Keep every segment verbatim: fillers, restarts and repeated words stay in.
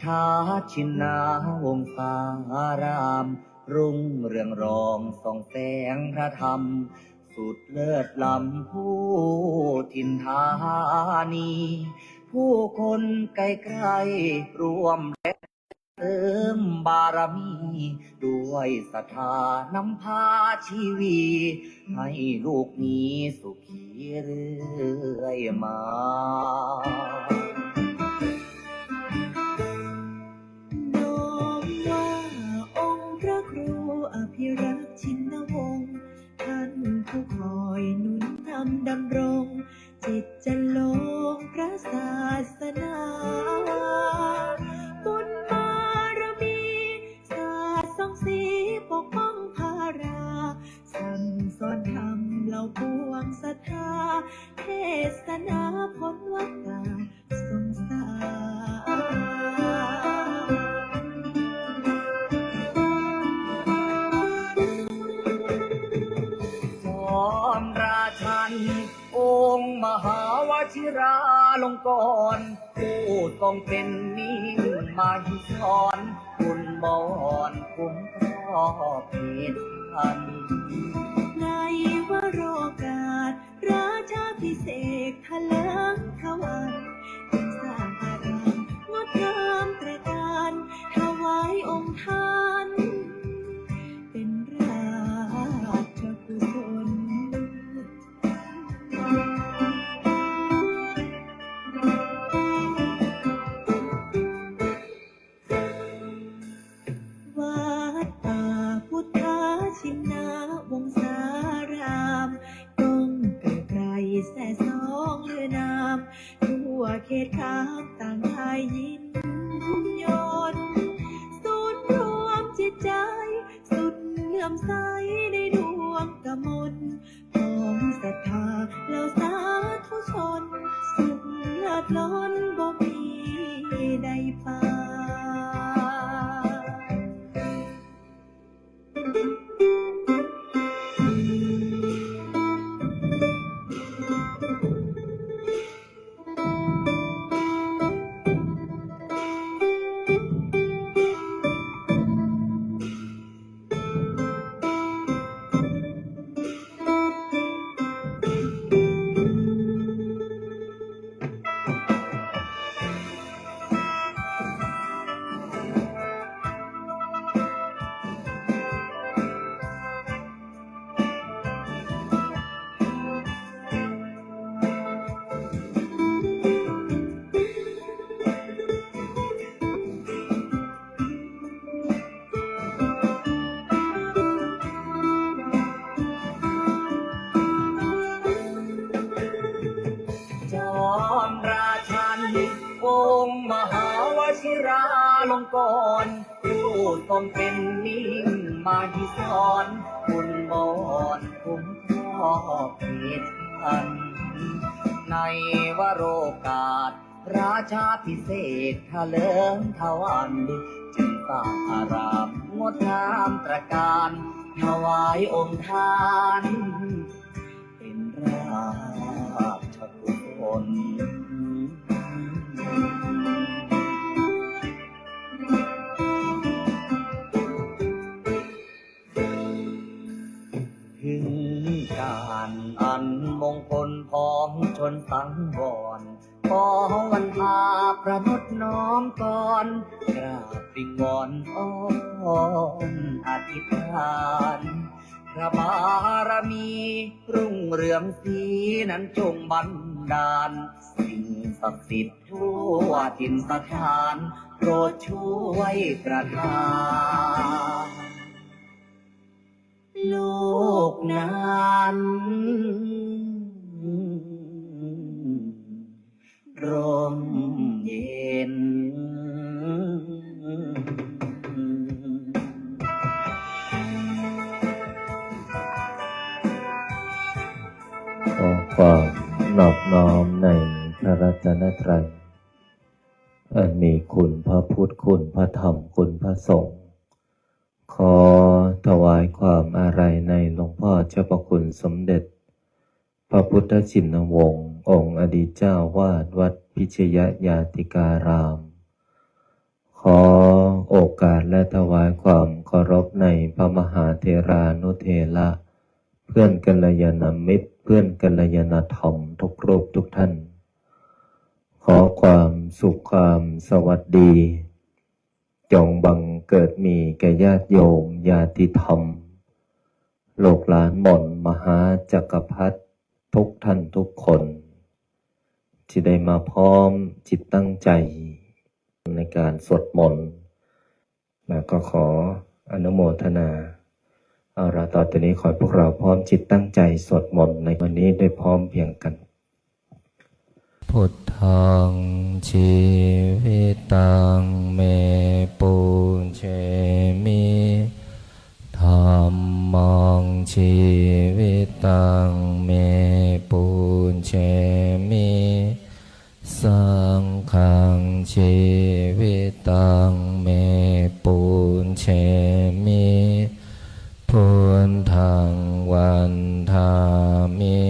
ทาชินนาวงศาราม รุ่งเรืองรองส่องแสงพระธรรม สุดเลิศล้ำผู้ถิ่นธานี ผู้คนไกลๆร่วมแรงเสริมบารมี ด้วยศรัทธานำพาชีวี ให้ลูกมีสุขีเรื่อยมา น้อมว่าองค์พระครูอภิรักษ์ชินวงศ์ ท่านผู้คอยหนุนนำดำรง จิตจันลงพระศาสนา บุญบารมี สาดส่องสีปกป้องพารา สั่งสอนธรรมเหล่าปวงศรัทธา เทศนาพ้นวัฏฏะสงสาร จอมราชัน องค์มหาวชิราลงกรณ์ ผู้ทรงเป็นมิ่งมหิธร บุญบอนคุ้มครอบเหตุพัน ในวโรกาส ราชาภิเษกถลิงทวาร สร้างอารามงดงามตระการ ถวายองค์ท่าน เป็นราชกุศล วัดป่าพุทธาชินนาวงศาราม ก้องไกลๆแสสองเลือนาม ทั่วเขตคามต่างไทยยินยน ศูนย์รวมจิตใจ สุดเลื่อมใสในดวงกมล ของศรัทธาเหล่าสาธุชน สุขเลิศล้นบ่มีได้ปาน จอมราชัน องค์มหาวชิราลงกรณ์ ผู้ทรงเป็นมิ่งมหิธร บุญบอนคุ้มครอบเหตุพัน ในวโรกาส ราชาภิเษกถลิงทวาร จึงสร้างอารามงดงามตระการ ถวายองค์ท่าน เป็นราชกุศล ถึงการอันมงคลพ้องชนสังวร ขอวันพาประนดน้อมกร กราบวิงวอนอ้อนอธิษฐาน พระบารมีรุ่งเรืองศรีนั้นจงบันดาล สิ่งศักดิ์สิทธิ์ทั่วถิ่นสถาน โปรดช่วยประทาน โลกนั้นร่มเย็น ขอความนอบน้อมในพระรัตนตรัย อันมีคุณพระพุทธ คุณพระธรรม คุณพระสงฆ์ ขอถวายความอาลัยในหลวงพ่อเจ้าพระคุณสมเด็จ พระพุทธชินวงศ์ องค์อดีตเจ้าวาดวัดพิชยญาติการาม ข ขอโอกาสและถวายความเคารพในพระมหาเถรานุเถระ เพื่อนกัลยาณมิตร เพื่อนกัลยาณธรรมทุกรูปทุกท่าน ขอความสุขความสวัสดี จงบังเกิดมีแก่ญาติโยมญาติธรรม ลูกหลานหม่อนมหาจักรพรรดิทุกท่านทุกคน ที่ได้มาพร้อมจิตตั้งใจในการสวดมนต์ แล้วก็ขออนุโมทนา เอาละ ต่อจากนี้ขอให้พวกเราพร้อมจิตตั้งใจสวดมนต์ในวันนี้ด้วยพร้อมเพรียงกัน Buddhaṃ jīvitaṃ me pūjemi, dhammaṃ jīvitaṃ me pūjemi, saṅghaṃ jīvitaṃ me pūjemi, buddhaṃ vandāmi,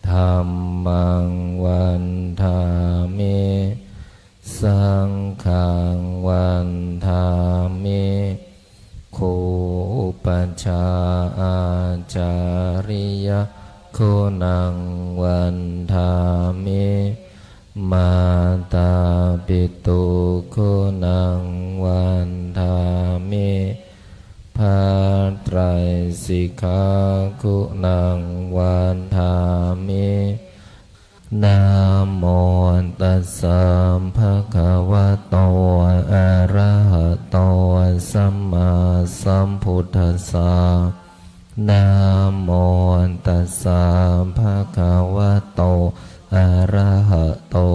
dhammaṃ vandāmi, saṅghaṃ vandāmi, gurūpajjhāyācariyaguṇaṃ vandāmi, mātāpituguṇaṃ vandāmi, bhātraisikhaguṇaṃ vandāmi. Namo tassa bhagavato arahato sammāsambuddhassa. Namo tassa bhagavato arahato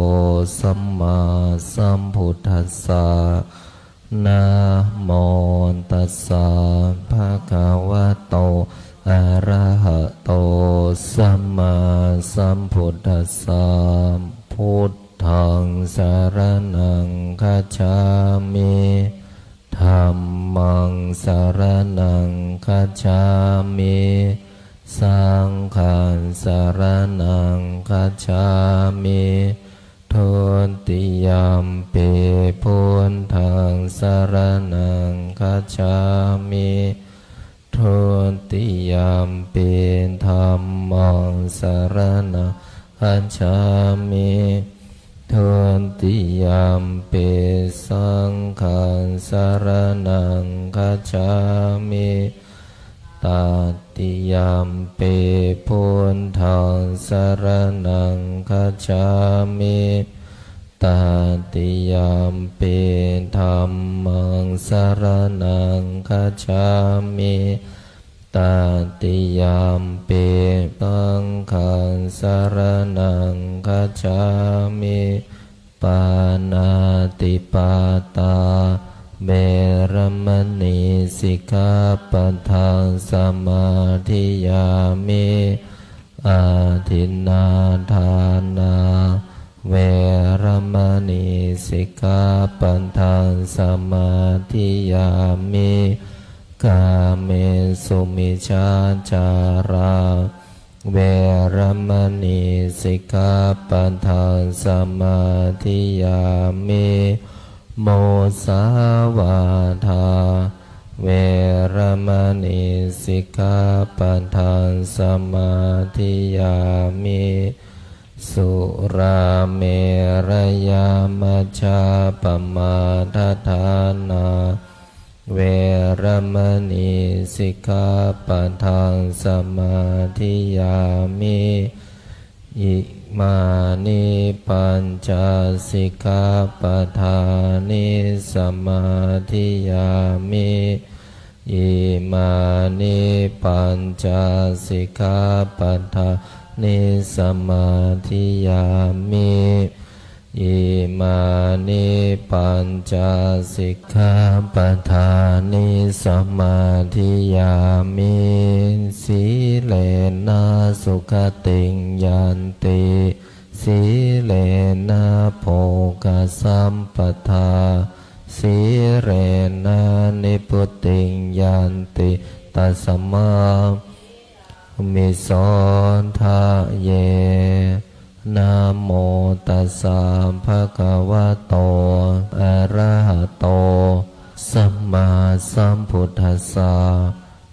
sammāsambuddhassa. Namo tassa bhagavato arahato sammāsambuddhassa. Buddhaṃ saraṇaṃ gacchāmi. Dhammaṃ saraṇaṃ gacchāmi. Saṅghaṃ saraṇaṃ gacchāmi. Dutiyampi buddhaṃ saraṇaṃ gacchāmi. Dutiyampi dhammaṃ saraṇaṃ gacchāmi. Dutiyampi saṅghaṃ saraṇaṃ gacchāmi. Tatiyampi buddhaṃ saraṇaṃ gacchāmi. Tatiyampi dhammaṃ saraṇaṃ gacchāmi. Tatiyampi saṅghaṃ saraṇaṃ gacchāmi. Pāṇātipātā veramaṇī sikkhāpadaṃ samādiyāmi. Adinnādānā veramaṇī sikkhāpadaṃ samādiyāmi. Kāmesu micchācārā veramaṇī sikkhāpadaṃ samādiyāmi. Musāvādā veramaṇī sikkhāpadaṃ samādiyāmi. Surāmerayamajjapamādaṭṭhānā veramaṇī sikkhāpadaṃ samādiyāmi. Imāni pañca sikkhāpadāni samādiyāmi. Imāni pañca sikkhāpadāni samādiyāmi. Imāni pañca sikkhāpadāni samādiyāmi. Sīlena sugatiṃ yanti, sīlena bhogasampadā, sīlena nibbutiṃ yanti, tasmā sīlaṃ visodhaye. Namo tassa bhagavato arahato sammāsambuddhassa.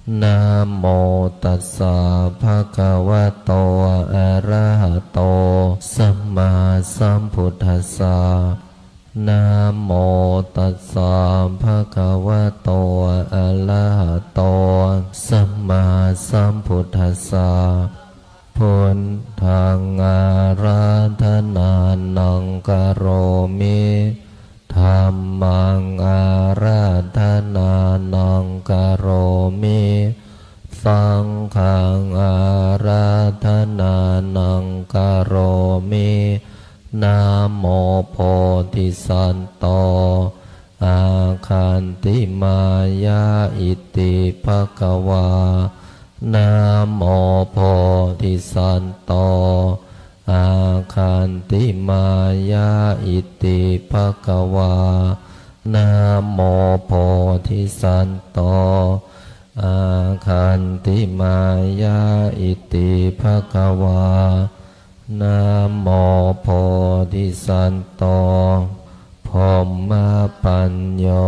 Namo tassa bhagavato arahato sammāsambuddhassa. Namo tassa bhagavato arahato sammāsambuddhassa. Buddhaṃ ārādhanānaṃ karomi. Dhammaṃ ārādhanānaṃ karomi. Saṅghaṃ ārādhanānaṃ karomi. Namo bodhisatto āgantimāya iti bhagavā. Namo bodhisatto āgantimāya iti bhagavā. Namo bodhisatto āgantimāya iti bhagavā. Namo bodhisatto brahmapañño.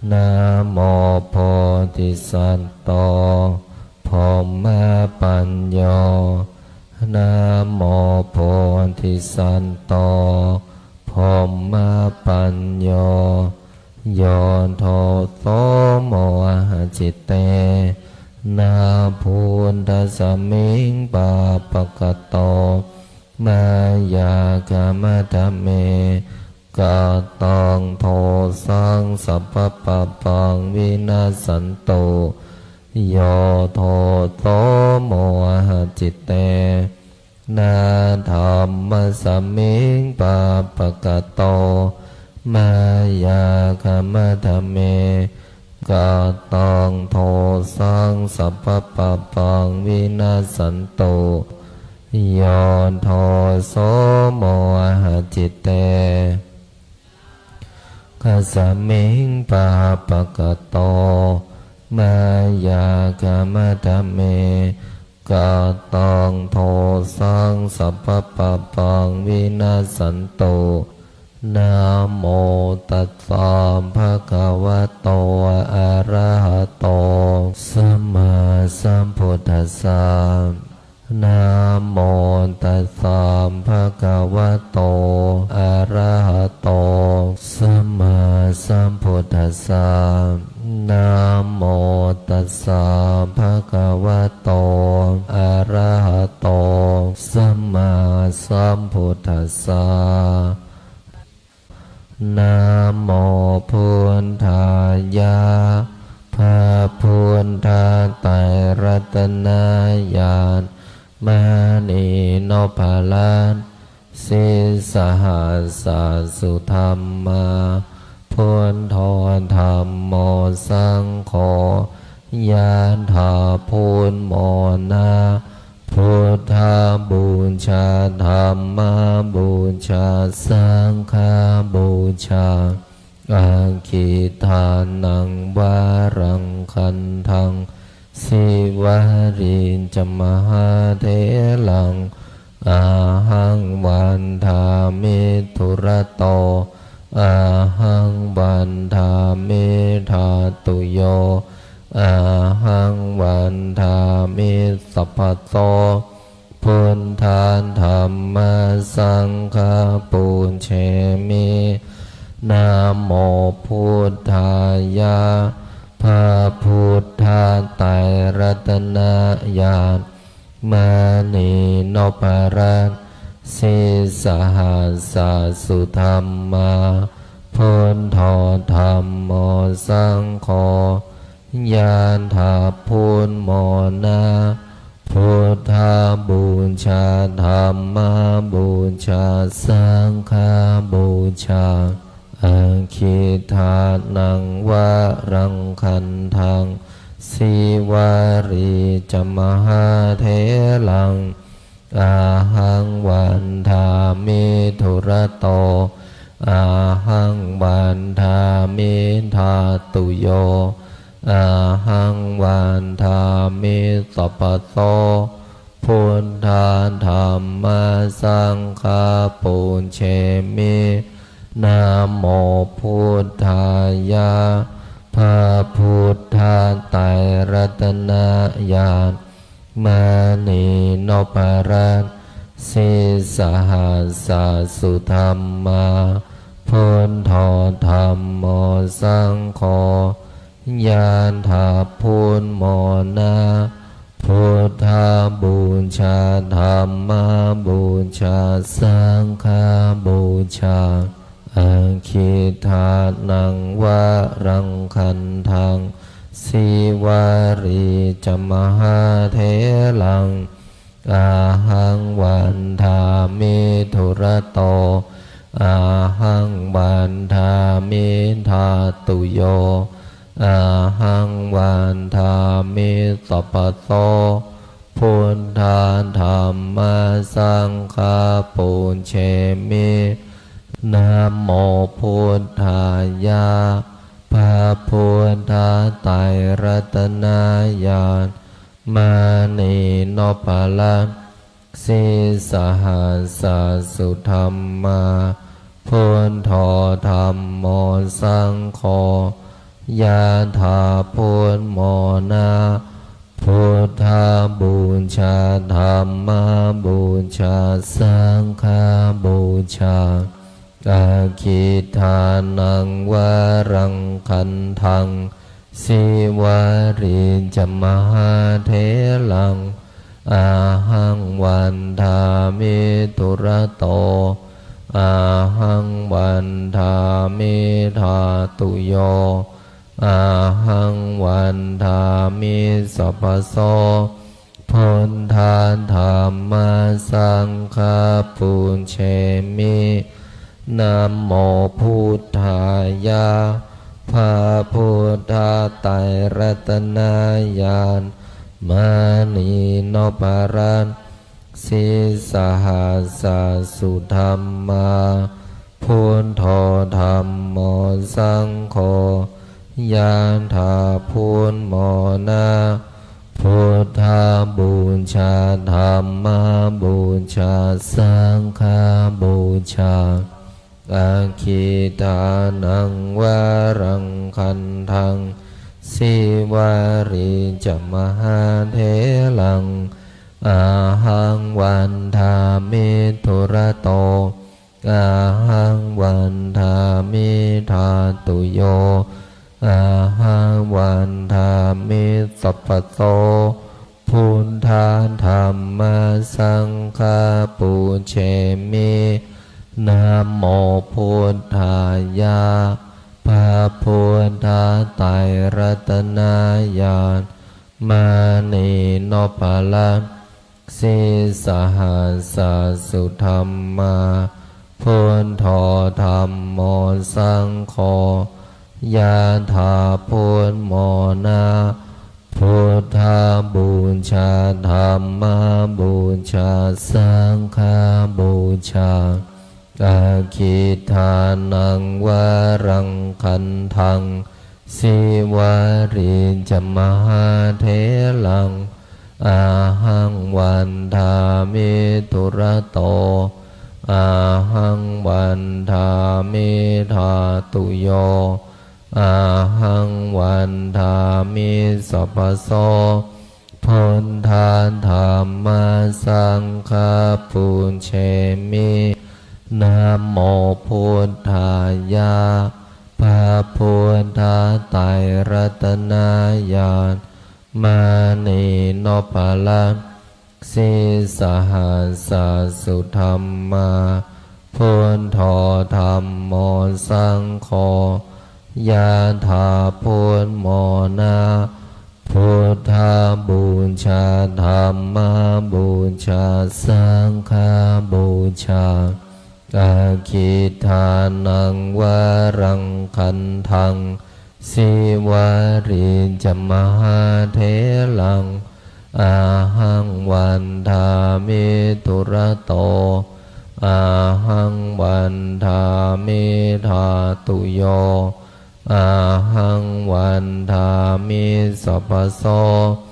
Namo bodhisatto brahmapañño. Namo bodhisatto brahmapañño. Yo doso mohacitena buddhasmiṃ pāpakato mayā khamatha me. Kataṃ dosaṃ sabbapapaṃ vinassantu. Yo doso mohacitena dhammasmiṃ pāpakato mayā khamatha me. Kataṃ dosaṃ sabbapapaṃ vinassantu. Yo doso mohacitena saṅghasmiṃ pāpakato mayā khamatha me. Kataṃ dosaṃ sabbapapaṃ vinassantu. Namo tassa bhagavato arahato sammāsambuddhassa. Namo tassa bhagavato arahato sammāsambuddhassa. Namo tassa bhagavato arahato sammāsambuddhassa. Namo buddhāya. พระพุทธไตรรัตนญาณ มณีนพรัตน์ sīsahassa sudhammā, buddho dhammo saṅgho, yathā buddhamona. Buddhapūjā, dhammapūjā, saṅghapūjā. Aggidānaṃ varaṃ gandhaṃ, sīvalī ca mahātheraṃ, ahaṃ vandāmi dūrato, ahaṃ vandāmi dhātuyo, ahaṃ vandāmi sabbaso. Buddha dhamma saṅgha pūjemi. Namo buddhāya. พระพุทธไตรรัตนญาณ มณีนพรัตน์ sīsahassa sudhammā, buddho dhammo saṅgho, yathā buddhamona. Buddhapūjā, dhammapūjā, saṅghapūjā. Aggidānaṃ varaṃ gandhaṃ, sīvalī ca mahātheraṃ, ahaṃ vandāmi dūrato, ahaṃ vandāmi dhātuyo, ahaṃ vandāmi sabbaso. Buddha dhamma saṅ saṅghā pūjemi. Namo buddhāya. พระพุทธไตรรัตนญาณ มณีนพรัตน์ sīsahassa sudhammā, buddho dhammo saṅgho, yathā buddhamona. Buddhapūjā, dhammapūjā, saṅghapūjā. Aggidānaṃ varaṃ gandhaṃ, sīvalī ca mahātheraṃ, ahaṃ vandāmi dūrato, ahaṃ vandāmi dhātuyo, ahaṃ vandāmi sabbaso. Buddha dhamma saṅgha pūjemi. Namo buddhāya. พระพุทธไตรรัตนญาณ มณีนพรัตน์ sīsahassa sudhammā, buddho dhammo saṅgho, yathā buddhamona. Buddhapūjā, dhammapūjā, saṅghapūjā. Aggidānaṃ varaṃ gandhaṃ, sīvalī ca mahātheraṃ, ahaṃ vandāmi dūrato, ahaṃ vandāmi dhātuyo, ahaṃ vandāmi sabbaso. Buddha dhamma saṅgha pūjemi. Namo buddhāya. พระพุทธไตรรัตนญาณ มณีนพรัตน์ sīsahassa sudhammā, buddho dhammo saṅgho, yathā buddhamona. Buddhapūjā, dhammapūjā, saṅghapūjā. Aggidānaṃ varaṃ gandhaṃ, sīvalī ca mahātheraṃ, ahaṃ vandāmi dūrato, ahaṃ vandāmi dhātuyo, ahaṃ vandāmi sabbaso. Buddha dhamma saṅgha pūjemi. Namo buddhāya. พระพุทธไตรรัตนญาณ มณีนพรัตน์ sīsahassa sudhammā, buddho dhammo saṅgho, yathā buddhamona. Buddhapūjā, dhammapūjā, saṅghapūjā. Aggidānaṃ varaṃ gandhaṃ, sīvalī ca mahātheraṃ, ahaṃ vandāmi dūrato, ahaṃ vandāmi dhātuyo, ahaṃ vandāmi sabbaso. Buddha dhamma saṅgha pūjemi. Namo buddhāya. พระพุทธไตรรัตนญาณ มณีนพรัตน์ sīsahassa sudhammā, buddho dhammo saṅgho, yathā buddhamona. Buddhapūjā, dhammapūjā, saṅghapūjā. Aggidānaṃ varaṃ gandhaṃ, sīvalī ca mahātheraṃ, ahaṃ vandāmi dūrato, ahaṃ vandāmi dhātuyo, ahaṃ vandāmi sabbaso.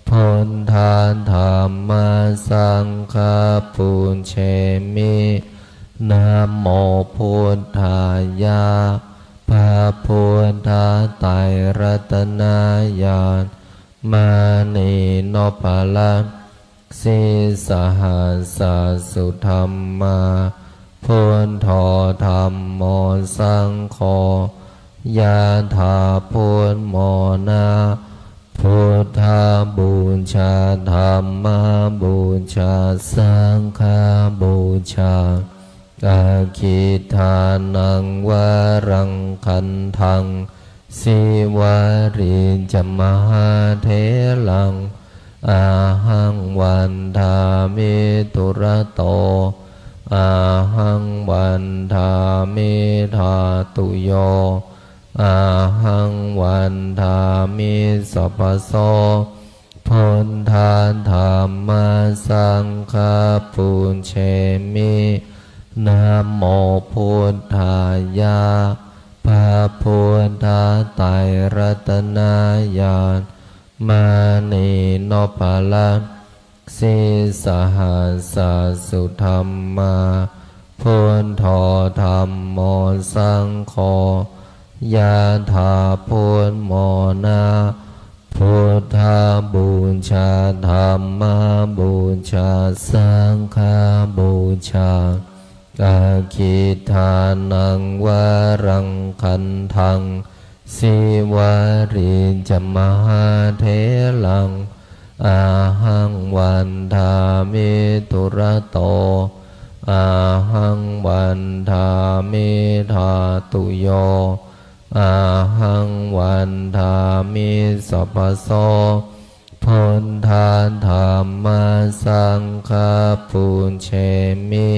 Buddha dhamma saṅgha pūjemi. Namo buddhāya. พระพุทธไตรรัตนญาณ มณีนพรัตน์ sīsahassa sudhammā, buddho dhammo saṅgho, yathā buddhamona. Buddhapūjā, dhammapūjā, saṅghapūjā. Aggidānaṃ varaṃ gandhaṃ, Sīvalī ca mahātheraṃ, ahaṃ vandāmi dūrato, ahaṃ vandāmi dhātuyo, ahaṃ vandāmi sabbaso. Buddha dhamma saṅgha pūjemi. Namo buddhāya. พระพุทธไตรรัตนญาณ มณีนพรัตน์ sīsahassa sudhammā, buddho dhammo saṅgho, yathā buddhamona. Buddhapūjā, dhammapūjā, saṅghapūjā. Aggidānaṃ varaṃ gandhaṃ, Sīvalī ca mahātheraṃ, ahaṃ vandāmi dūrato, ahaṃ vandāmi dhātuyo, ahaṃ vandāmi sabbaso. Buddha dhamma saṅgha pūjemi.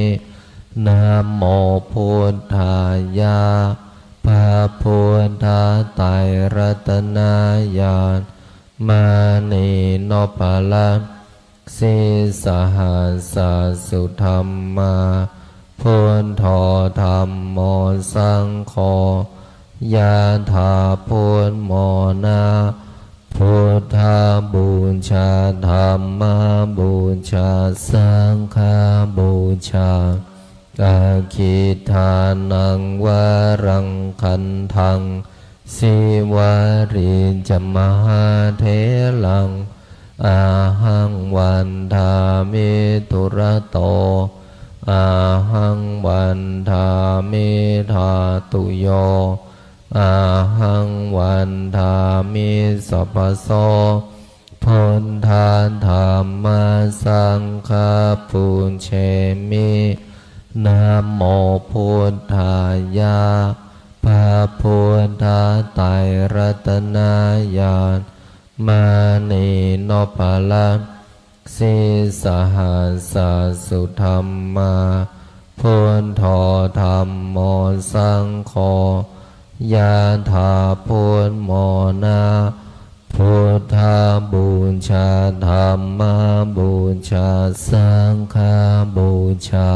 Namo buddhāya. พระพุทธไตรรัตนญาณ มณีนพรัตน์ sīsahassa sudhammā, buddho dhammo saṅgho, yathā buddhamona. Buddhapūjā, dhammapūjā, saṅghapūjā. Aggidānaṃ varaṃ gandhaṃ, Sīvalī ca mahātheraṃ, ahaṃ vandāmi dūrato, ahaṃ vandāmi dhātuyo, ahaṃ vandāmi sabbaso. Buddha dhamma saṅgha pūjemi. Namo buddhāya. พระพุทธไตรรัตนญาณ มณีนพรัตน์ sīsahassa sudhammā, buddho dhammo saṅgho, yathā buddhamona. Buddhapūjā, dhammapūjā, saṅghapūjā.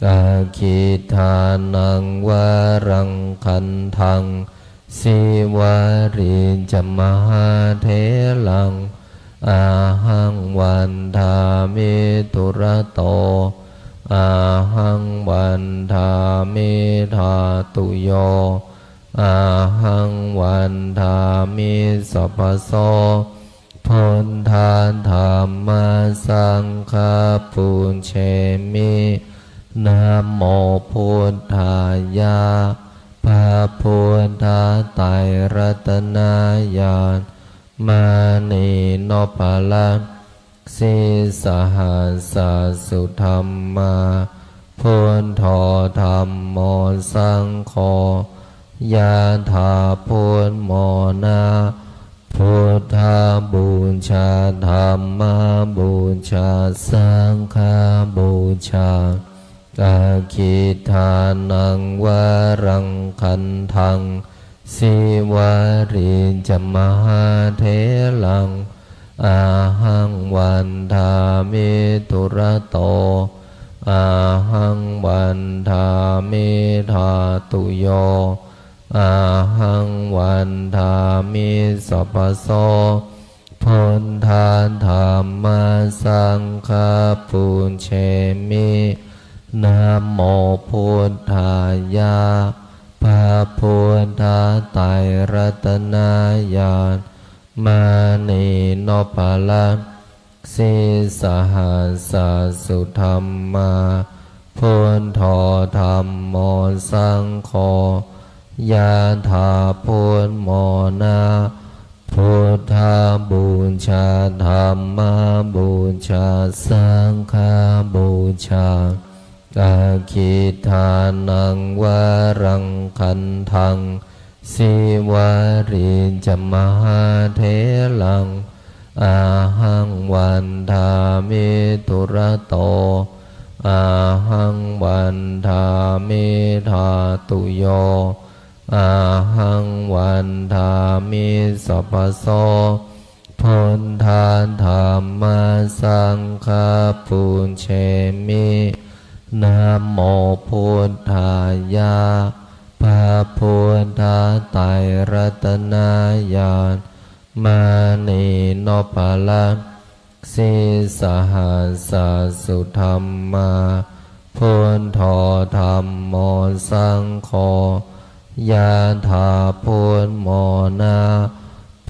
Aggidānaṃ varaṃ gandhaṃ, Sīvalī ca mahātheraṃ, ahaṃ vandāmi dūrato, ahaṃ vandāmi dhātuyo, ahaṃ vandāmi sabbaso. Buddha dhamma saṅgha pūjemi. Namo buddhāya. พระพุทธไตรรัตนญาณ มณีนพรัตน์ sīsahassa sudhammā, buddho dhammo saṅgho, yathā buddhamona. Buddhapūjā, dhammapūjā, saṅghapūjā. Aggidānaṃ varaṃ gandhaṃ, Sīvalī ca mahātheraṃ, ahaṃ vandāmi dūrato, ahaṃ vandāmi dhātuyo, ahaṃ vandāmi sabbaso. Buddha dhamma saṅgha pūjemi. Namo buddhāya. พระพุทธไตรรัตนญาณ มณีนพรัตน์ sīsahassa sudhammā, buddho dhammo saṅgho, yathā buddhamona. Buddhapūjā, dhammapūjā, saṅghapūjā. Aggidānaṃ varaṃ gandhaṃ, Sīvalī ca mahātheraṃ, ahaṃ vandāmi dūrato, ahaṃ vandāmi dhātuyo, ahaṃ vandāmi sabbaso. Buddha dhamma saṅgha pūjemi. Namo buddhāya. พระพุทธไตรรัตนญาณ มณีนพรัตน์ sīsahassa sudhammā, buddho dhammo saṅgho, yathā buddhamona.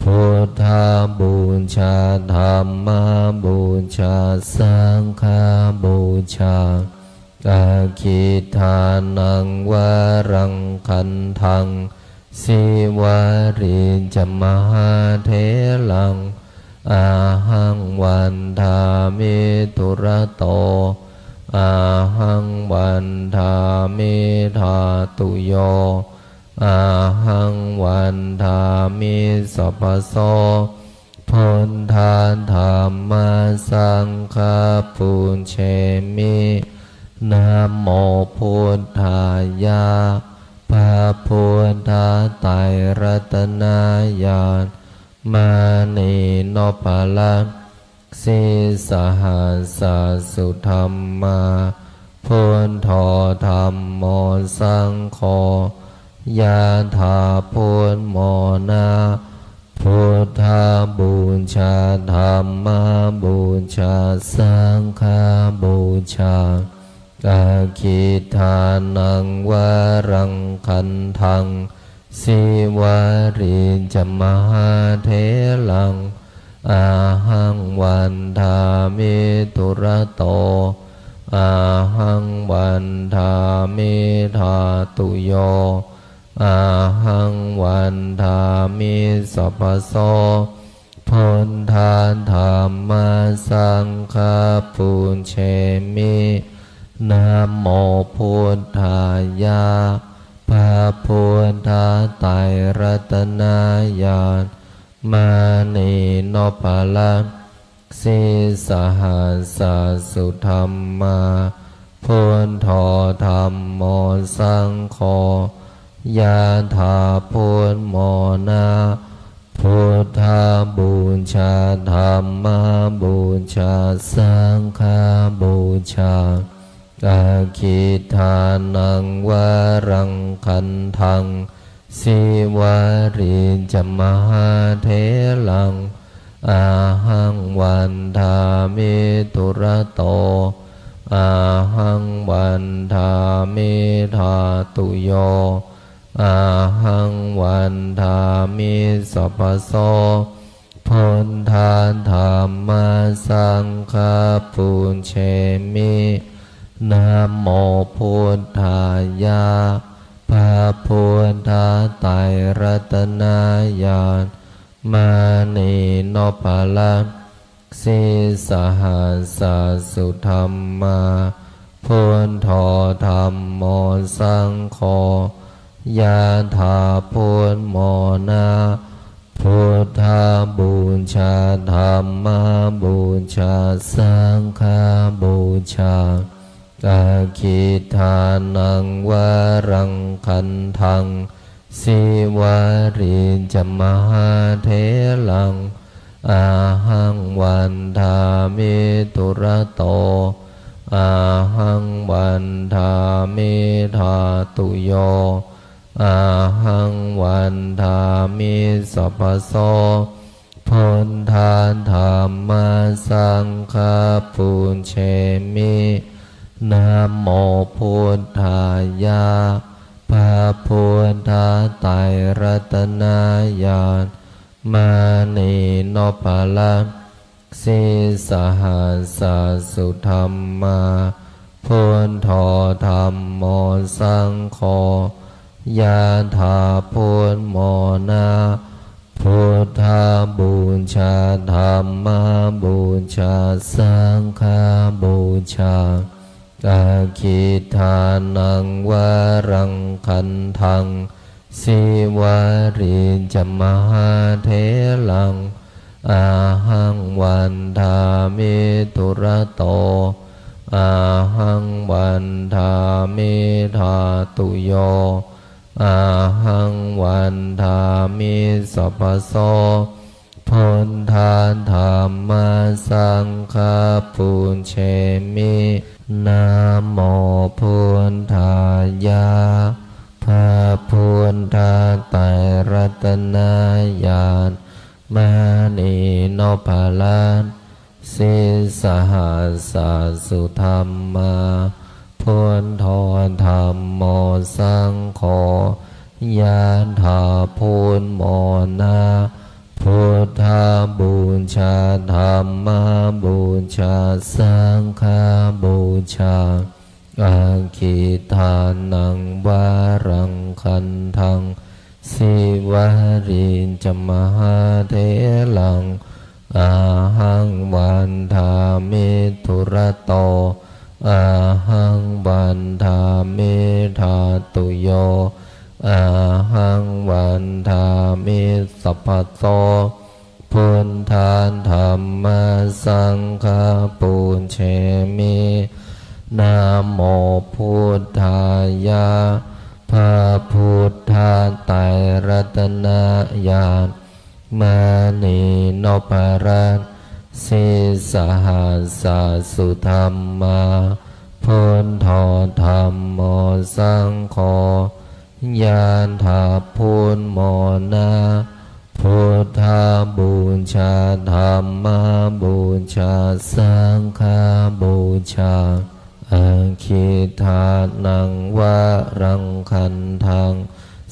Buddhapūjā, dhammapūjā, saṅghapūjā. Aggidānaṃ varaṃ gandhaṃ, Sīvalī ca mahātheraṃ, ahaṃ vandāmi dūrato, ahaṃ vandāmi dhātuyo, ahaṃ vandāmi sabbaso. Buddha dhamma saṅgha pūjemi. Namo buddhāya. พระพุทธไตรรัตนญาณ มณีนพรัตน์ sīsahassa sudhammā, buddho dhammo saṅgho, yathā buddhamona. Buddhapūjā, dhammapūjā, saṅghapūjā. Aggidānaṃ varaṃ gandhaṃ, Sīvalī ca mahātheraṃ, ahaṃ vandāmi dūrato, ahaṃ vandāmi dhātuyo, ahaṃ vandāmi sabbaso. Buddha dhamma saṅgha pūjemi. Namo buddhāya. พระพุทธไตรรัตนญาณ มณีนพรัตน์ sīsahassa sudhammā, buddho dhammo saṅgho, yathā buddhamona. Buddhapūjā, dhammapūjā, saṅghapūjā. Aggidānaṃ varaṃ gandhaṃ, Sīvalī ca mahātheraṃ, ahaṃ vandāmi dūrato, ahaṃ vandāmi dhātuyo, ahaṃ vandāmi sabbaso. Buddha dhamma saṅgha pūjemi. Namo buddhāya. พระพุทธไตรรัตนญาณ มณีนพรัตน์ sīsahassa sudhammā, buddho dhammo saṅgho, yathā buddhamona. Buddhapūjā, dhammapūjā, saṅghapūjā. Aggidānaṃ varaṃ gandhaṃ, Sīvalī ca mahātheraṃ, ahaṃ vandāmi dūrato, ahaṃ vandāmi dhātuyo, ahaṃ vandāmi sabbaso. Buddha dhamma saṅgha pūjemi. Namo buddhāya, พระพุทธไตรรัตนญาณ มณีนพรัตน์ sīsahassa sudhammā, buddho dhammo saṅgho, yathā buddhamona. Buddhapūjā, dhammapūjā, saṅghapūjā, aggidānaṃ varaṃ gandhaṃ, sīvalī ca mahātheraṃ, ahaṃ vandāmi dūrato, ahaṃ vandāmi dhātuyo, ahaṃ vandāmi sabbaso. Buddha dhamma saṅgha pūjemi. Namo buddhāya, พระพุทธไตรรัตนญาณ มณีนพรัตน์ sīsahassa sudhammā, buddho dhammo saṅgho, yathā buddhamona. Buddhapūjā, dhammapūjā, saṅghapūjā, aggidānaṃ varaṃ gandhaṃ, sīvalī ca mahātheraṃ, ahaṃ vandāmi dūrato, ahaṃ vandāmi dhātuyo, ahaṃ vandāmi sabbaso. Buddha dhamma saṅgha pūjemi. Namo buddhāya, พระพุทธไตรรัตนญาณ มณีนพรัตน์ sīsahassa sudhammā, buddho dhammo saṅgho, yathā buddhamona. Buddhapūjā, dhammapūjā, saṅghapūjā, aggidānaṃ varaṃ gandhaṃ,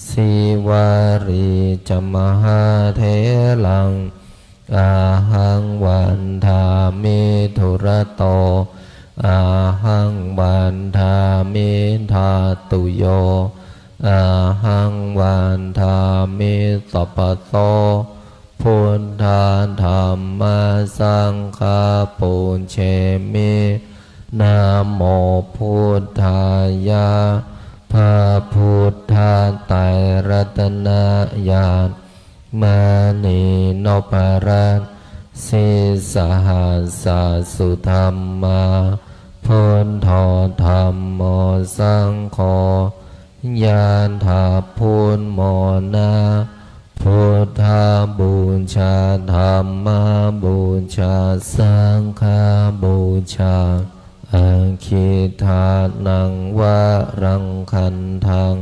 sīvalī ca mahātheraṃ, ahaṃ vandāmi dūrato, ahaṃ vandāmi dhātuyo, ahaṃ vandāmi sabbaso. Buddha dhamma saṅgha pūjemi. Namo buddhāya, พระพุทธไตรรัตนญาณ มณีนพรัตน์ sīsahassa sudhammā, buddho dhammo saṅgho, yathā buddhamona. Buddhapūjā, dhammapūjā, saṅghapūjā, aggidānaṃ varaṃ gandhaṃ,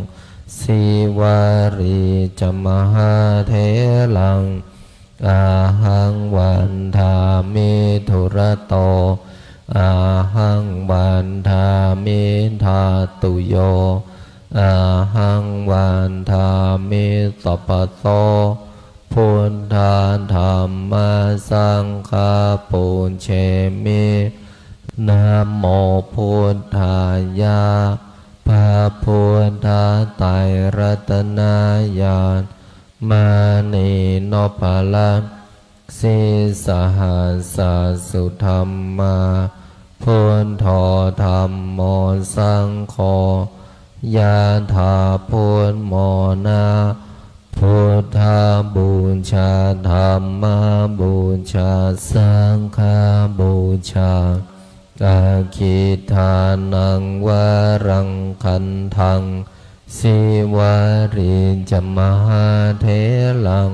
sīvalī ca mahātheraṃ, ahaṃ vandāmi dūrato, ahaṃ vandāmi dhātuyo, ahaṃ vandāmi sabbaso. Buddha dhamma saṅgha pūjemi. Namo buddhāya, พระพุทธไตรรัตนญาณ มณีนพรัตน์ sīsahassa sudhammā, buddho dhammo saṅgho, yathā buddhamona. Buddhapūjā, dhammapūjā, saṅghapūjā, aggidānaṃ varaṃ gandhaṃ, sīvalī ca mahātheraṃ,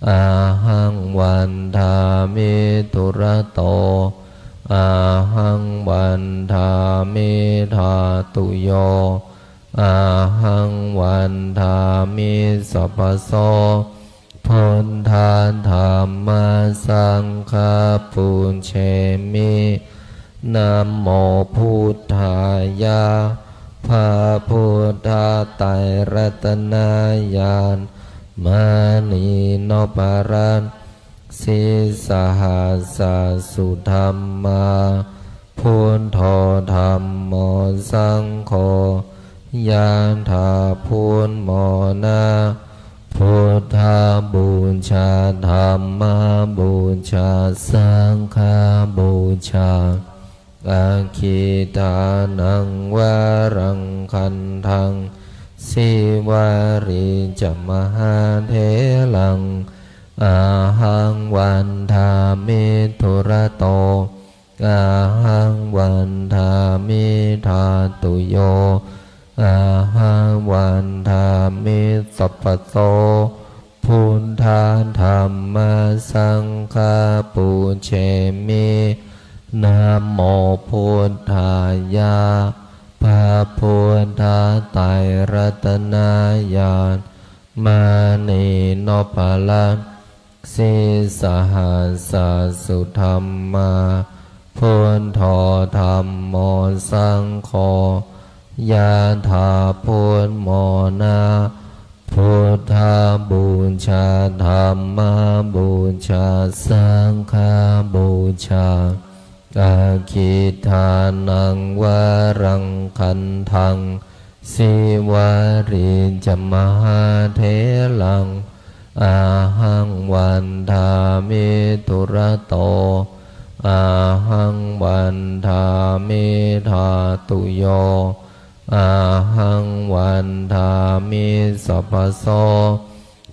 ahaṃ vandāmi dūrato, ahaṃ vandāmi dhātuyo, ahaṃ vandāmi sabbaso. Buddha dhamma saṅgha pūjemi. Namo buddhāya. พระพุทธไตรรัตนญาณ มณีนพรัตน์ sīsahassa sudhammā, buddho dhammo saṅgho, yathā buddhamona. Buddhapūjā, dhammapūjā, saṅghapūjā. Aggīdānaṃ varaṃ gandhaṃ, Sīvalī ca mahātheraṃ, ahaṃ vandāmi dūrato, ahaṃ vandāmi dhātuyo, ahaṃ vandāmi sabbaso. Buddha dhamma saṅgha pūjemi. Namo buddhāya. พระพุทธไตรรัตนญาณ มณีนพรัตน์ sīsahassa sudhammā, buddho dhammo saṅgho, yathā buddhamona. Buddhapūjā, dhammapūjā, saṅghapūjā. Aggīdānaṃ varaṃ gandhaṃ, Sīvalī ca mahātheraṃ, ahaṃ vandāmi dūrato, ahaṃ vandāmi dhātuyo, ahaṃ vandāmi sabbaso.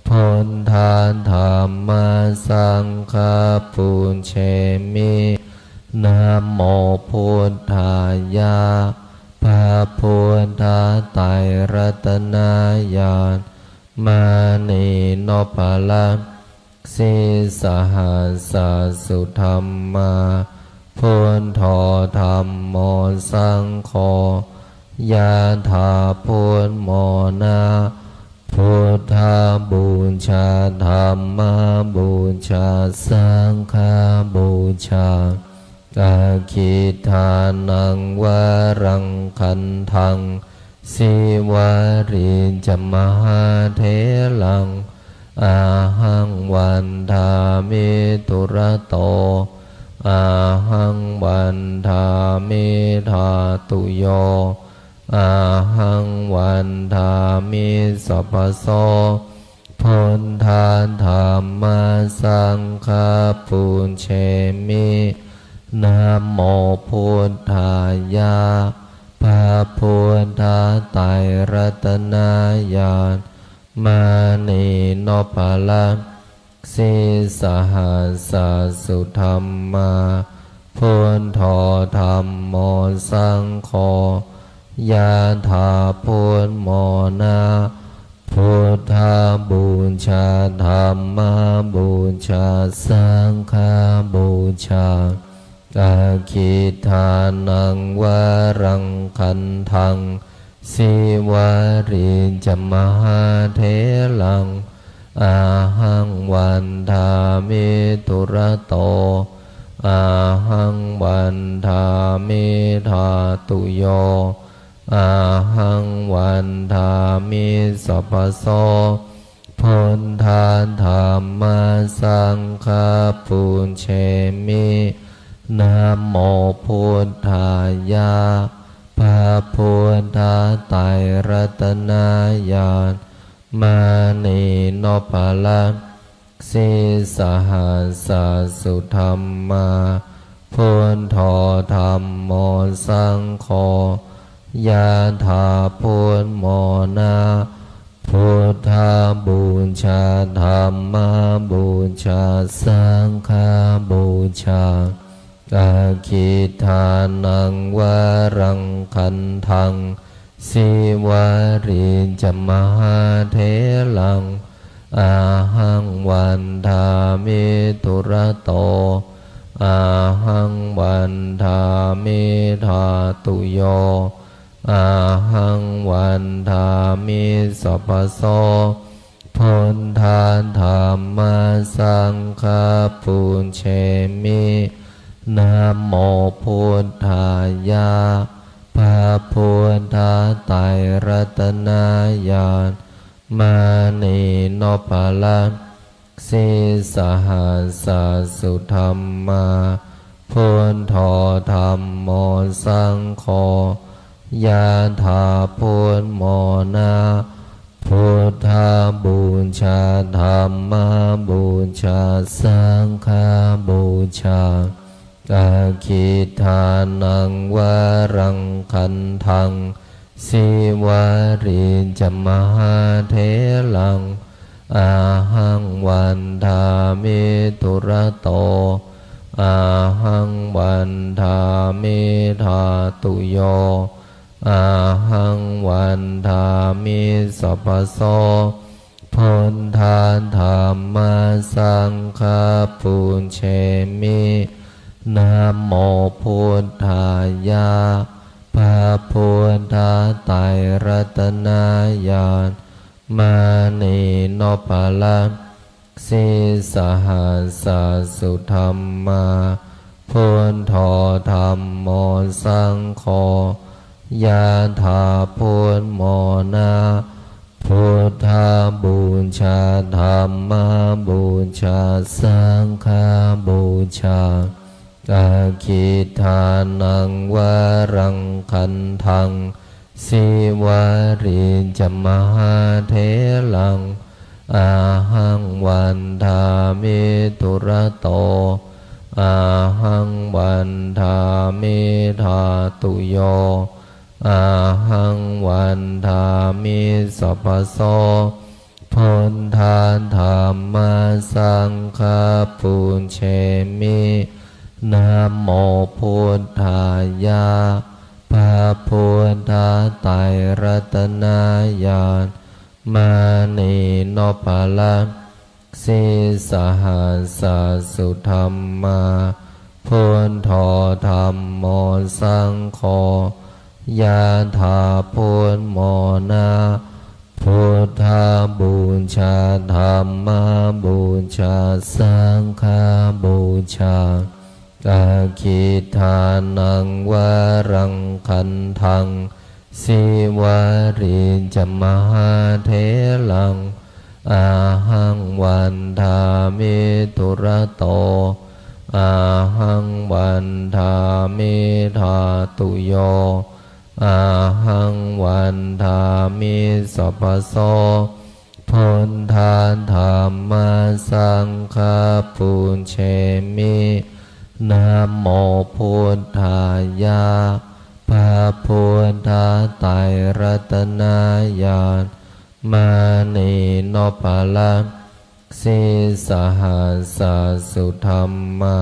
Buddha dhamma saṅgha pūjemi. Namo buddhāya. พระพุทธไตรรัตนญาณ มณีนพรัตน์ sīsahassa sudhammā, buddho dhammo saṅgho, yathā buddhamona. Buddhapūjā, dhammapūjā, saṅghapūjā. Aggīdānaṃ varaṃ gandhaṃ, Sīvalī ca mahātheraṃ, ahaṃ vandāmi dūrato, ahaṃ vandāmi dhātuyo, ahaṃ vandāmi sabbaso. Buddha dhamma saṅgha pūjemi. Namo buddhāya. พระพุทธไตรรัตนญาณ มณีนพรัตน์ sīsahassa sudhammā, buddho dhammo saṅgho, yathā buddhamona. Buddhapūjā, dhammapūjā, saṅghapūjā. Aggīdānaṃ varaṃ gandhaṃ, Sīvalī ca mahātheraṃ, ahaṃ vandāmi dūrato, ahaṃ vandāmi dhātuyo, ahaṃ vandāmi sabbaso. Buddha dhamma saṅgha pūjemi. Namo buddhāya. พระพุทธไตรรัตนญาณ มณีนพรัตน์ sīsahassa sudhammā, buddho dhammo saṅgho, yathā buddhamona. Buddhapūjā, dhammapūjā, saṅghapūjā. Aggīdānaṃ varaṃ gandhaṃ, Sīvalī ca mahātheraṃ, ahaṃ vandāmi dūrato, ahaṃ vandāmi dhātuyo, ahaṃ vandāmi sabbaso. Buddha dhamma saṅgha pūjemi. Namo buddhāya. พระพุทธไตรรัตนญาณ มณีนพรัตน์ sīsahassa sudhammā, buddho dhammo saṅgho, yathā buddhamona. Buddhapūjā, dhammapūjā, saṅghapūjā. Aggidānaṃ varaṃ gandhaṃ, Sīvalī ca mahātheraṃ, ahaṃ vandāmi dūrato, ahaṃ vandāmi dhātuyo, ahaṃ vandāmi sabbaso. Buddha dhamma saṅgha pūjemi. Namo buddhāya. พระพุทธไตรรัตนญาณ มณีนพรัตน์ sīsahassa sudhammā, buddho dhammo saṅgho, yathā buddhamona. Buddhapūjā, dhammapūjā, saṅghapūjā. Aggidānaṃ varaṃ gandhaṃ, Sīvalī ca mahātheraṃ, ahaṃ vandāmi dūrato, ahaṃ vandāmi dhātuyo, ahaṃ vandāmi sabbaso. Buddha dhamma saṅgha pūjemi. Namo buddhāya. พระพุทธไตรรัตนญาณ มณีนพรัตน์ sīsahassa sudhammā, buddho dhammo saṅgho, yathā buddhamona. Buddhapūjā, dhammapūjā, saṅghapūjā. Aggidānaṃ varaṃ gandhaṃ, Sīvalī ca mahātheraṃ, ahaṃ vandāmi dūrato, ahaṃ vandāmi dhātuyo, ahaṃ vandāmi sabbaso. Buddha dhamma saṅgha pūjemi. Namo buddhāya. พระพุทธไตรรัตนญาณ มณีนพรัตน์ sīsahassa sudhammā,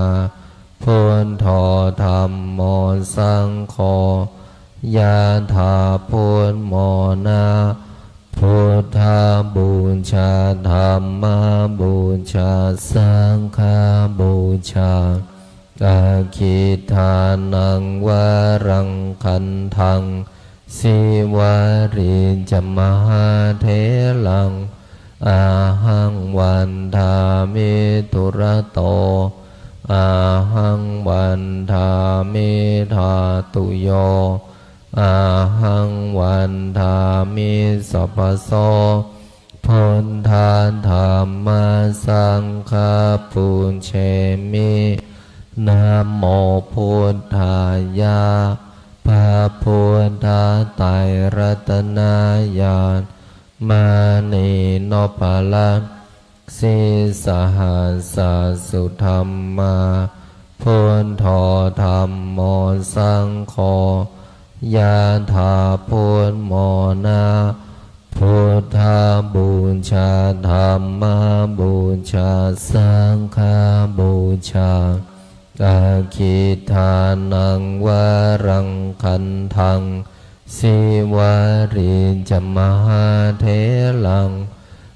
buddho dhammo saṅgho, yathā buddhamona. Buddhapūjā, dhammapūjā, saṅghapūjā. Aggidānaṃ varaṃ gandhaṃ, Sīvalī ca mahātheraṃ, ahaṃ vandāmi dūrato, ahaṃ vandāmi dhātuyo, ahaṃ vandāmi sabbaso. Buddha dhamma saṅgha pūjemi. Namo buddhāya. พระพุทธไตรรัตนญาณ มณีนพรัตน์ sīsahassa sudhammā, buddho dhammo saṅgho, yathā buddhamona. Buddhapūjā, dhammapūjā, saṅghapūjā. Aggidānaṃ varaṃ gandhaṃ, Sīvalī ca mahātheraṃ,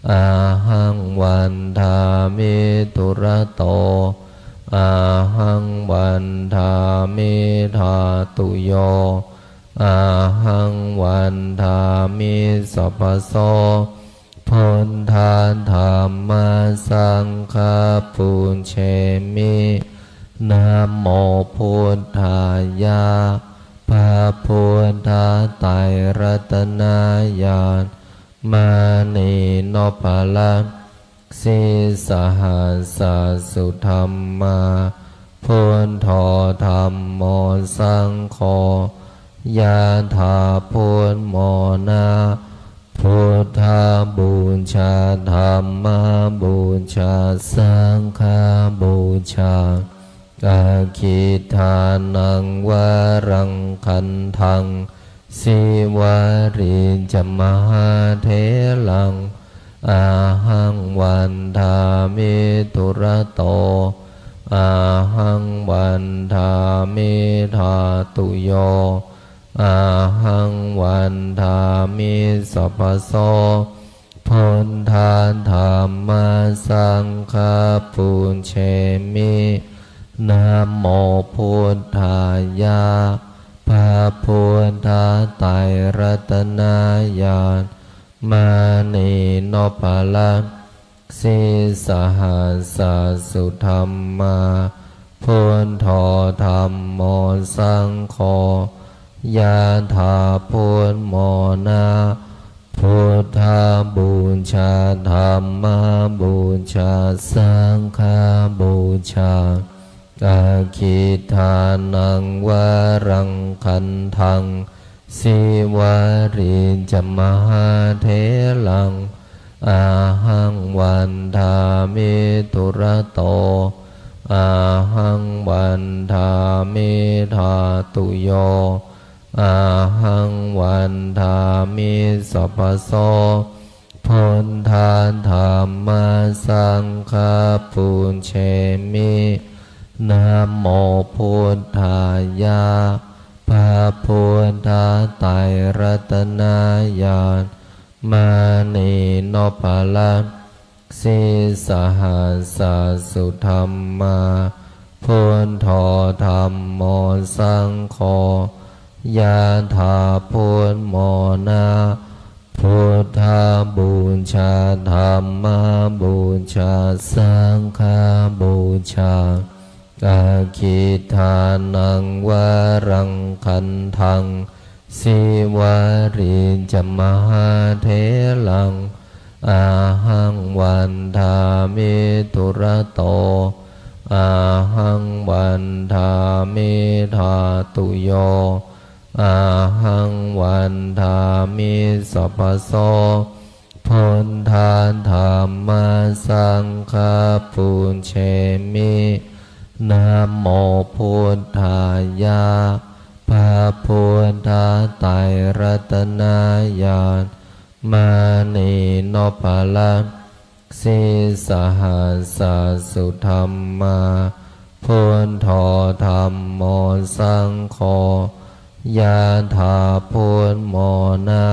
ahaṃ vandāmi dūrato, ahaṃ vandāmi dhātuyo, ahaṃ vandāmi sabbaso. Buddha dhamma saṅgha pūjemi. Namo buddhāya. พระพุทธไตรรัตนญาณ มณีนพรัตน์ sīsahassa sudhammā, buddho dhammo saṅgho, yathā buddhamona. Buddhapūjā, dhammapūjā, saṅghapūjā. Aggidānaṃ varaṃ gandhaṃ, Sīvalī ca mahātheraṃ, ahaṃ vandāmi dūrato, ahaṃ vandāmi dhātuyo, ahaṃ vandāmi sabbaso. Buddha dhamma saṅgha pūjemi. Namo buddhāya. พระพุทธไตรรัตนญาณ มณีนพรัตน์ sīsahassa sudhammā, buddho dhammo saṅgho, yathā buddhamona. Buddhapūjā, dhammapūjā, saṅghapūjā. Aggidānaṃ varaṃ gandhaṃ, Sīvalī ca mahātheraṃ, ahaṃ vandāmi dūrato, ahaṃ vandāmi dhātuyo, ahaṃ vandāmi sabbaso. Buddha dhamma saṅgha pūjemi. Namo buddhāya. พระพุทธไตรรัตนญาณ มณีนพรัตน์ sīsahassa sudhammā, buddho dhammo saṅgho, yathā buddhamona. Buddhapūjā, dhammapūjā, saṅghapūjā. Aggidānaṃ varaṃ gandhaṃ, Sīvalī ca mahātheraṃ, ahaṃ vandāmi dūrato, ahaṃ vandāmi dhātuyo, ahaṃ vandāmi sabbaso. Buddha dhamma saṅgha pūjemi. Namo buddhāya. พระพุทธไตรรัตนญาณ มณีนพรัตน์ sīsahassa sudhammā, buddho dhammo saṅgho, yathā buddhamona.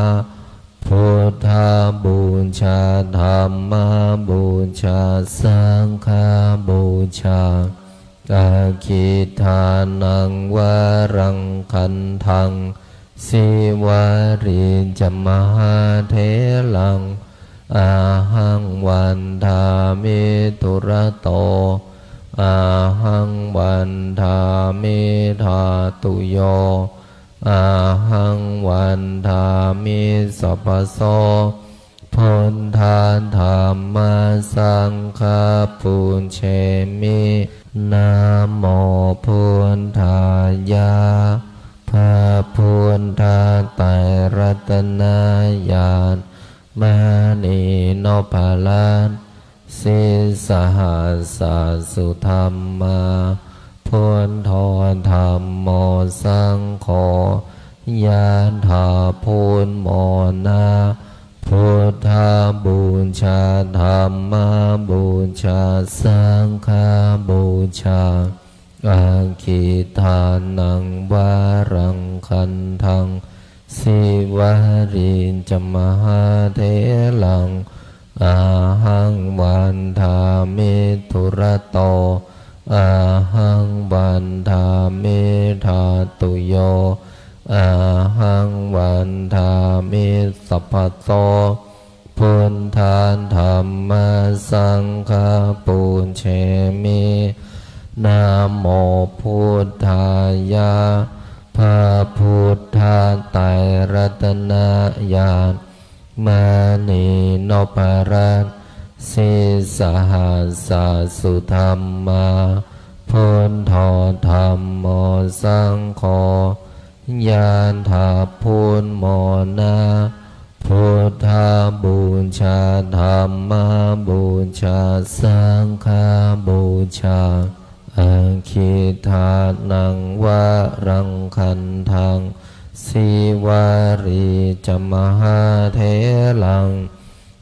Buddhapūjā, dhammapūjā, saṅghapūjā. Aggidānaṃ varaṃ gandhaṃ, Sīvalī ca mahātheraṃ, ahaṃ vandāmi dūrato, ahaṃ vandāmi dhātuyo, ahaṃ vandāmi sabbaso. Buddha dhamma saṅgha pūjemi. Namo buddhāya. พระพุทธไตรรัตนญาณ มณีนพรัตน์ sīsahassa sudhammā, buddho dhammo saṅgho, yathā buddhamona. Buddhapūjā, dhammapūjā, saṅghapūjā. Aggidānaṃ varaṃ gandhaṃ, Sīvalī ca mahātheraṃ, ahaṃ vandāmi dūrato, ahaṃ vandāmi dhātuyo, ahaṃ vandāmi sabbaso. Buddha dhamma saṅgha pūjemi. Namo buddhāya. พระพุทธไตรรัตนญาณ มณีนพรัตน์ sīsahassa sudhammā, buddho dhammo saṅgho, yādabuddhamona, buddhapūjā dhammapūjā saṅghapūjā. Aggidānaṃ varaṃ gandhaṃ, sīvalī ca mahātheraṃ,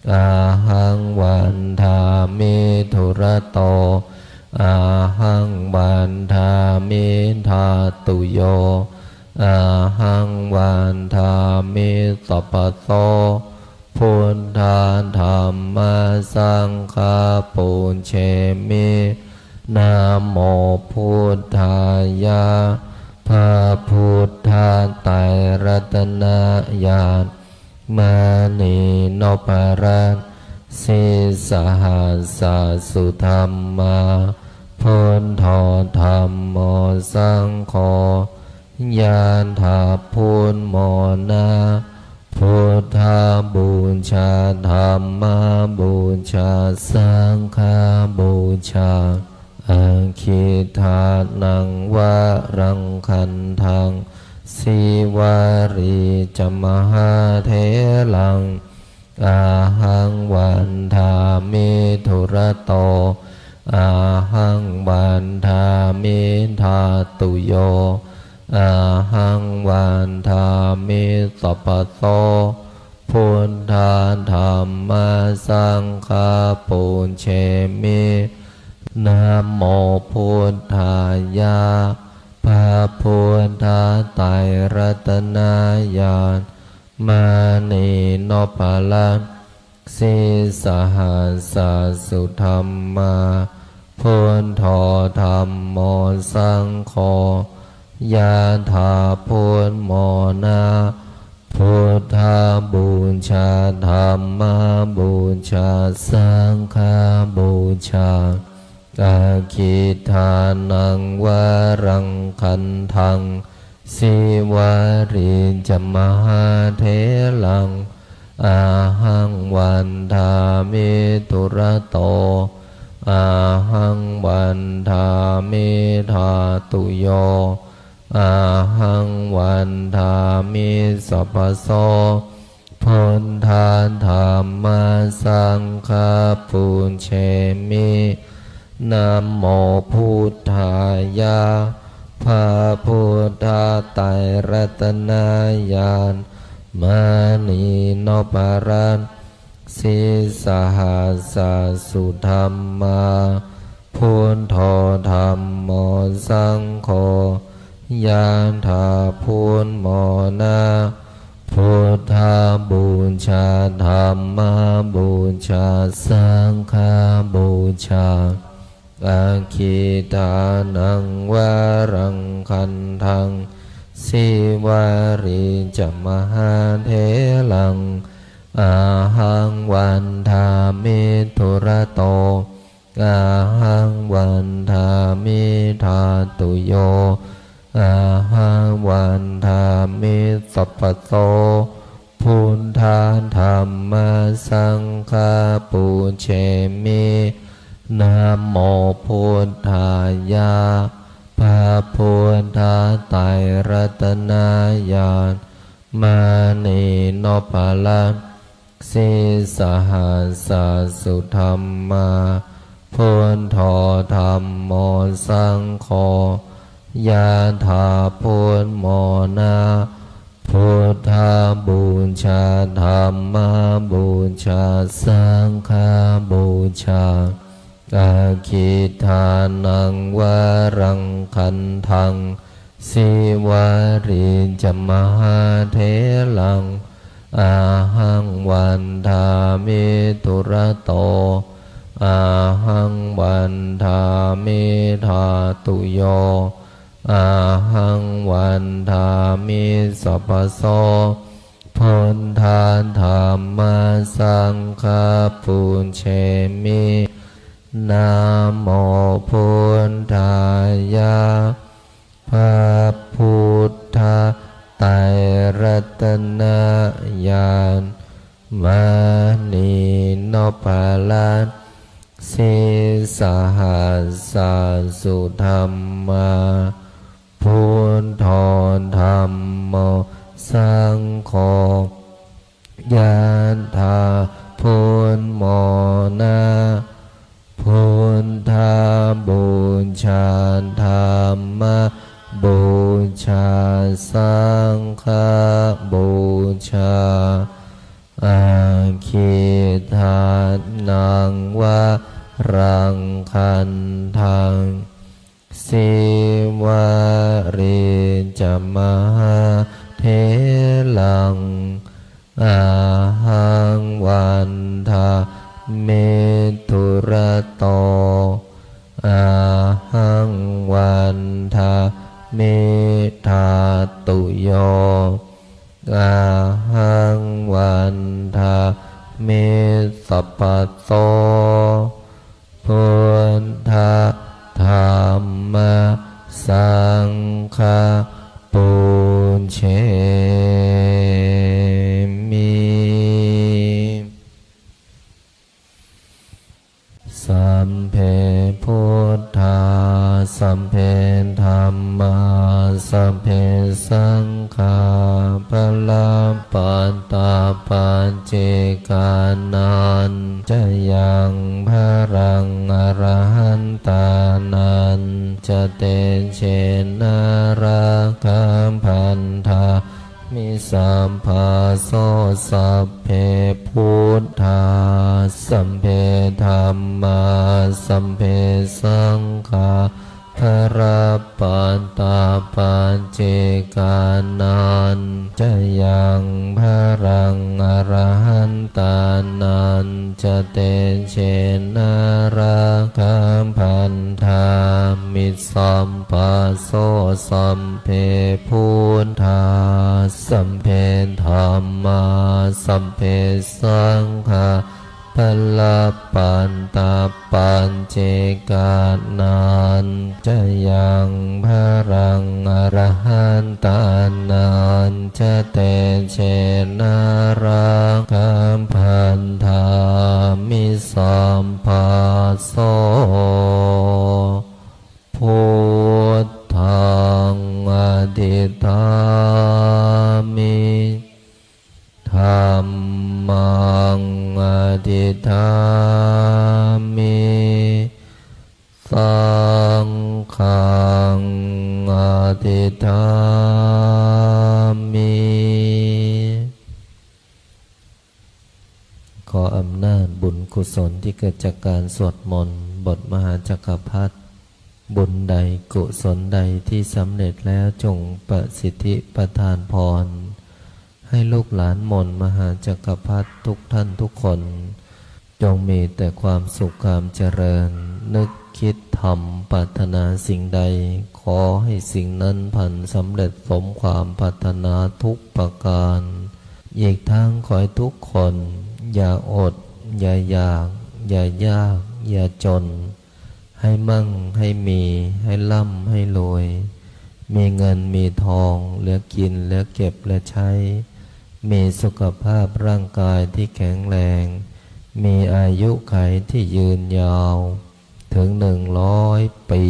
ahaṃ vandāmi dūrato, ahaṃ vandāmi dhātuyo, ahaṃ vandāmi sabbaso, buddha dhamma saṅgha pūjemi. Namo buddhāya. พระพุทธไตรรัตนญาณ มณีนพรัตน์ sīsahassa sudhammā, buddho dhammo saṅgho, yādabuddhamona, buddhapūjā dhammapūjā saṅghapūjā. Aggidānaṃ varaṃ gandhaṃ, sīvalī ca mahātheraṃ, ahaṃ vandāmi dūrato, ahaṃ vandāmi dhātuyo, ahaṃ vandāmi sabbaso, buddha dhamma saṅgha pūjemi. Namo buddhāya. พระพุทธไตรรัตนญาณ มณีนพรัตน์ sīsahassa sudhammā, buddho dhammo saṅgho, yādabuddhamona, buddhapūjā dhammapūjā saṅghapūjā. Aggidānaṃ varaṃ gandhaṃ, sīvalī ca mahātheraṃ, ahaṃ vandāmi dūrato, ahaṃ vandāmi dhātuyo, ahaṃ vandāmi sabbaso, buddha dhamma saṅgha pūjemi. Namo buddhāya. พระพุทธไตรรัตนญาณ มณีนพรัตน์ sīsahassa sudhammā, buddho dhammo saṅgho, yādabuddhamona, buddhapūjā dhammapūjā saṅghapūjā. Aggidānaṃ varaṃ gandhaṃ, sīvalī ca mahātheraṃ, ahaṃ vandāmi dūrato, ahaṃ vandāmi dhātuyo, ahaṃ vandāmi sabbaso, buddha dhamma saṅgha pūjemi. Namo buddhāya. พระพุทธไตรรัตนญาณ มณีนพรัตน์ sīsahassa sudhammā, buddho dhammo saṅgho, yādabuddhamona, buddhapūjā dhammapūjā saṅghapūjā. Aggidānaṃ varaṃ gandhaṃ, sīvalī ca mahātheraṃ, ahaṃ vandāmi dūrato, ahaṃ vandāmi dhātuyo, ahaṃ vandāmi sabbaso, buddha dhamma saṅgha pūjemi. Namo buddhāya. Mānī noppalassi sahassā sudhammā, buddho dhammo saṅgho, yathā buddhamona. Buddhapūjā, dhammapūjā, saṅghapūjā. Aggidānaṃ varaṃ gandhaṃ, sīvalī ca mahātheraṃ, ahaṃ vandāmi dūrato, ahaṃ vandāmi dhātuyo, ahaṃ vandāmi sabbaso. Buddha dhamma saṅgha pūjemi. Sabbe buddhā, sabbe dhammā, sabbe saṅghā, balappattā paccekānañca yaṃ balaṃ arahantānañca tejena rakkhābandhā mi sabbaso. Sabbe buddhā, sabbe dhammā, sabbe saṅghā, balappattā paccekānañca yaṃ balaṃ arahantānañca tejena rakkhābandhā mi sabbaso. Sabbe buddhā, sabbe dhammā, sabbe saṅghā, balappattā paccekānañca yaṃ balaṃ arahantānañca tejena rakkhābandhā mi sabbaso. Buddhaṃ adhiṭṭhāmi, dhammaṃ adhiṭṭhāmi, saṅghaṃ adhiṭṭhāmi. ขออำนาจบุญกุศลที่เกิดจากการสวดมนต์บทมหาจักรพรรดิ บุญใดกุศลใดที่สำเร็จแล้วจงประสิทธิประทานพร ให้ลูกหลานมนต์มหาจักรพรรดิทุกท่านทุกคน จงมีแต่ความสุขความเจริญ นึกคิดทำปรารถนาสิ่งใด ขอให้สิ่งนั้นพลันสำเร็จสมความปรารถนาทุกประการ อีกทั้งขอให้ทุกคนอย่าอด อย่าอยาก อย่ายาก อย่าจน ให้มั่ง ให้มี ให้ร่ำ ให้รวย มีเงินมีทอง เหลือกิน เหลือเก็บ เหลือใช้ มีสุขภาพร่างกายที่แข็งแรง มีอายุขัยที่ยืนยาว ถึงหนึ่งร้อยปี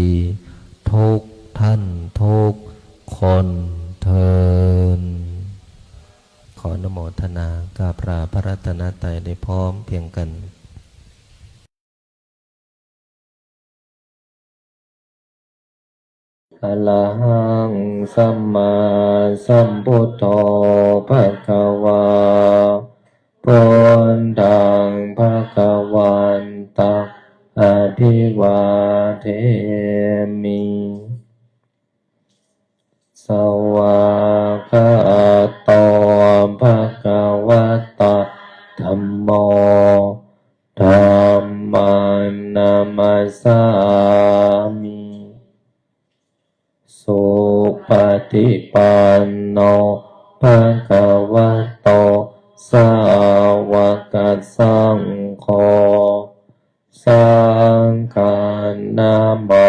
ทุกท่านทุกคนเทอญ ขออนุโมทนากราบลาพระรัตนตรัยได้พร้อมเพรียงกัน Arahaṃ sammāsambuddho bhagavā, buddhaṃ bhagavantaṃ abhivādemi. Svākkhāto bhagavatā dhammo, dhammaṃ namassāmi. Supaṭipanno bhagavato sāvakasaṅgho, saṅghaṃ namāmi.